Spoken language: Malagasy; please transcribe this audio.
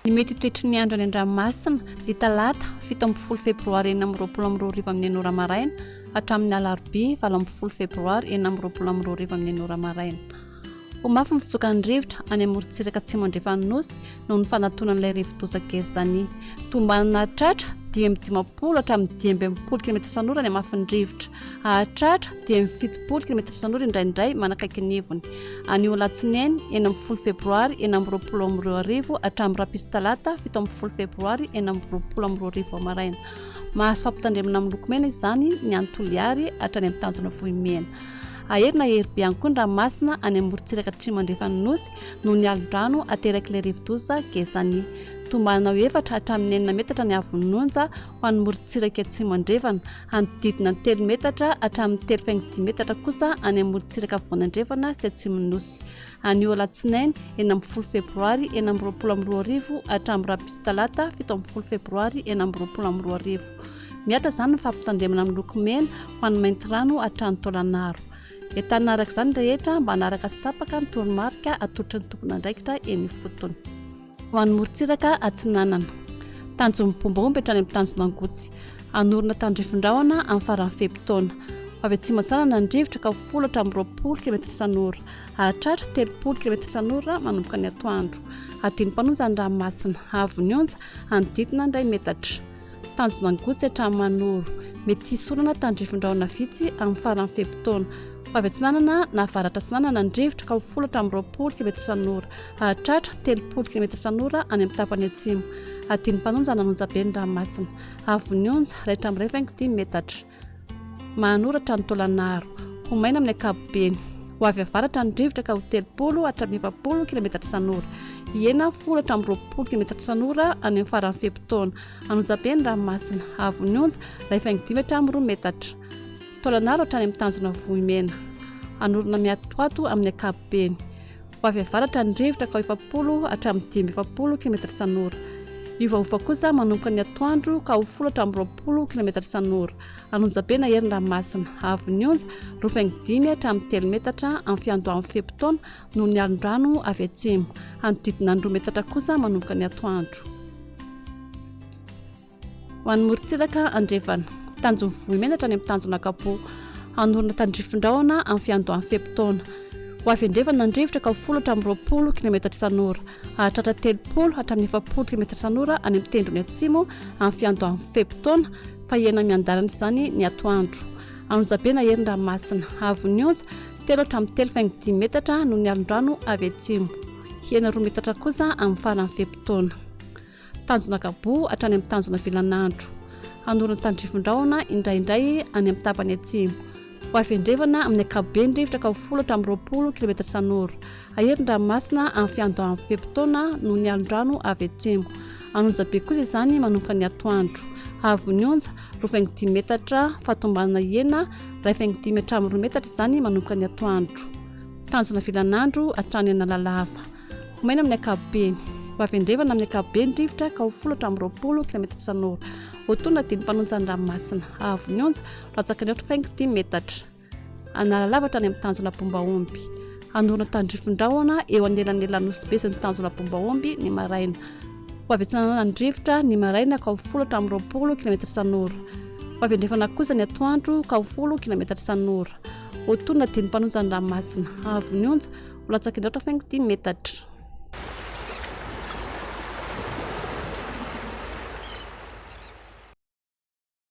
Ny mety ho toetry ny andro any an-dranomasina, ny talata, 17 febroary 2026 amin'ny 6 ora maraina hatramin'ny alarobia 18 febroary 2026 amin'ny 6 ora maraina. Ho mafy ny fitsokan'ny rivotra any amorontsiraka atsimo andrefan'ny Nosy noho ny fanatonan'ilay rivodoza Gezani. Tombanana hahatratra 55 hatramin'ny 65 kilometatra isan'ora ny hamafin'ny rivotra. Hahatratra 75 kilometatra isan'ora indraindray manakaiky ny ivony. Anio alatsinainy 16 febroary 2026 hatramin'ny rahampitso talata 17 febroary 2026 maraina. Mahazo fampitandremana miloko mena izany ny any Toliary hatrany amin'ny tanjona Vohimena. Hahery na hery be ihany koa ny ranomasina any amin'ny morontsiraka atsimo andrefan'ny Nosy noho ny alon-drano aterak'ilay rivodoza Gezani. Tombanana ho efatra hatramin'ny enina metatra ny haavon'ny onja ho an'ny morontsiraka atsimo andrefana, hanodidina ny telo metatra hatramin'ny telo faingo dimy metatra kosa any amin'ny morontsiraka afovoany andrefana sy atsimon'ny Nosy. Anio alatsinainy 16 febroary 2026 hatramin'ny rahampitso talata 17 febroary 2026. Mihatra izany ny fampitandremana miloko mena ho an'ny Maintirano hatrany Taolagnaro. Entanina araka izany ny rehetra mba hanaraka tsy tapaka ny toromarika atolotry ny tompon'andraikitra eny ifotony. Ho an'ny morontsiraka atsinanana. Tanjon'ny Bombaomby hatrany amin'ny tanjon'Angotsy. Hanorina tandrifin-drahona amin'ny faran'ny fe-potoana. Ho avy atsimo atsinanana ny rivotra ka ho folo hatramin'ny 20 kilometatra isan'ora. Hahatratra 30 kilometatra isan'ora manomboka ny atoandro. Hadino mpanonja ny ranomasina. Haavon'ny onja hanodidina ny iray metatra. Tanjona Angotsy hatramin'ny Manoro. Mety hisy orana tandrifin-drahona vitsy amin'ny faran'ny fe-potoana. Ho avy atsinanana na avaratra atsinanana ny rivotra ka ho folo hatramin'ny 20 kilometatra isan'ora. Hahatratra 30 kilometatra isan'ora any amin'ny tapany atsimo. Hadino mpanonja nanonja be ny ranomasina. Haavon'ny onja, raitra amin'ny 1,5 metatra. Mahanoratra ny Taolagnaro. Ho maina amin'ny ankapobeny. Ho avy avaratra ny rivotra ka ho 30 hatramin'ny 40 kilometatra isan'ora. Hihena folo hatramin'ny 20 kilometatra isan'ora any amin'ny faran'ny fe-potoana. Anonjabe ny ranomasina. Haavon'ny onja, 1,5 hatramin'ny 2 metatra. Taolagnaro hatrany amin'ny tanjona Vohimena. Hanorina miatoato amin'ny ankapobeny. Ho avy avaratra ny rivotra ka ho 40 hatramin'ny 45 kilometatra isan'ora. Hiovaova kosa manomboka ny atoandro ka ho folo hatramin'ny 20 kilometatra isan'ora. Anonjabe na hery ny ranomasina. Haavon'ny onja, 2,5 hatramin'ny 3 metatra amin'ny fiandohan'ny fe-potoana noho ny alon-drano avy atsimo. Hanodidina ny 2 metatra kosa manomboka ny atoandro. Ho an'ny morontsiraka andrefana, tanjon'ny Vohimena hatrany amin'ny tanjona Ankapo. Hanorina tandrifin-drahona amin'ny fiandohan'ny fe-potoana. Ho avy andrefana ny rivotra ka ho folo hatramin'ny 20 kilometatra isan'ora. Hahatratra 30 hatramin'ny 40 kilometatra isan'ora any amin'ny tendrony atsimo amin'ny fiandohan'ny fe-potoana, fa hihena miandalana izany ny atoandro. Anonjabe na hery ny ranomasina. Haavon'ny onja, telo hatramin'ny 3,5 metatra noho ny alon-drano avy atsimo. Hihena 2 metatra kosa amin'ny faran'ny fe-potoana. Tanjona Gabo hatrany amin'ny tanjona Vilanandro. Hanorina tandrifin-drahona indraindray any amin'ny tapany atsimo. Ho avy andrefana amin'ny ankapobeny rivotra ka ho folo hatramin'ny 20 kilometatra isan'ora. Hahery ny ranomasina amin'ny fiandohan'ny fe-potoana noho ny alon-drano avy atsimo. Anonjabe kosa izany manomboka ny atoandro. Haavon'ny onja, 2,5 metatra, fahatombanana hihena, 1,5 hatramin'ny 2 metatra izany manomboka ny atoandro. Tanjona Vilanandro hatrany Analalava. Ho maina amin'ny ankapobeny. Ho avy andrefana amin'ny ankapobeny ny rivotra ka ho folo hatramin'ny 20 kilometatra isan'ora. Ho tonina dimy mpanonja ny ranomasina. Haavon'ny onja, latsaky ny 4,5 metatra. Analalava hatrany amin'ny tanjona Bombaomby. Hanorina tandrifin-drahona eo anelanelan'ny Nosy Be sy ny tanjona Bombaomby ny maraina. Ho avy atsinanana ny rivotra ny maraina ka ho folo hatramin'ny 20 kilometatra isan'ora. Ho avy andrefana kosa ny atoandro ka ho folo kilometatra isan'ora. Ho tonina dimy mpanonja ny ranomasina. Haavon'ny onja, ho latsaky ny 4,5 metatra.